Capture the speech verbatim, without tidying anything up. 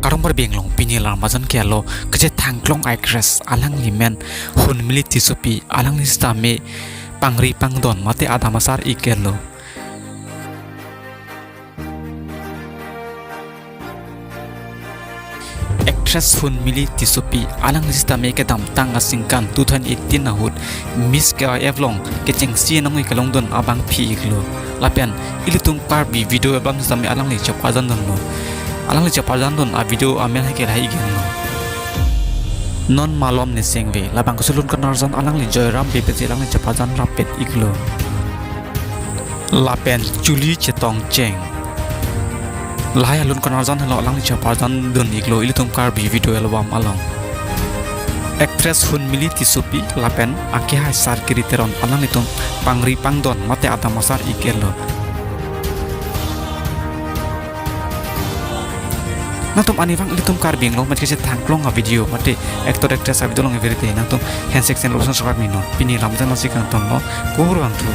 Karong Karbi Anglong pini alam arjan ke-etlo kachethangklong actress, alangli men Hunmili Tissopi, alangli sitame pangri pangdon mate adam asar ik-etlo. Actress Hunmili Tissopi, alangli sitame kedamtang aningkan two thousand eighteen ahut Miss K I F along kechengsi nangji kelongdun abangpi iklo. Lapen ilitum Karbi video album sitame alangli cheparjandunlo. Alangli cheparjandun avideo amen hai ke lahai ik-etlo, Non Malom Nisingve. Labangso alun kanarjan alangli Joyram Beypet si alangli cheparjan rappet iklo. Lapen Chuli Chetongcheng. Lahai alun kanarjan henlo alangli cheparjandun iklo ilitum Karbi video album along. Actress Hunmili Tissopi lapen akehai Sarkiri Teron, alanglitum pangri pangdon mate adam asar ik-etlo. Nangtum arnivang ilitum Karbi Anglong mate kachethangklong avideo mate actor actress avideo along iverite nangtum handshake channel subscribe mi non. Pini alam arjan lasi kangtonlo, kurvangthu.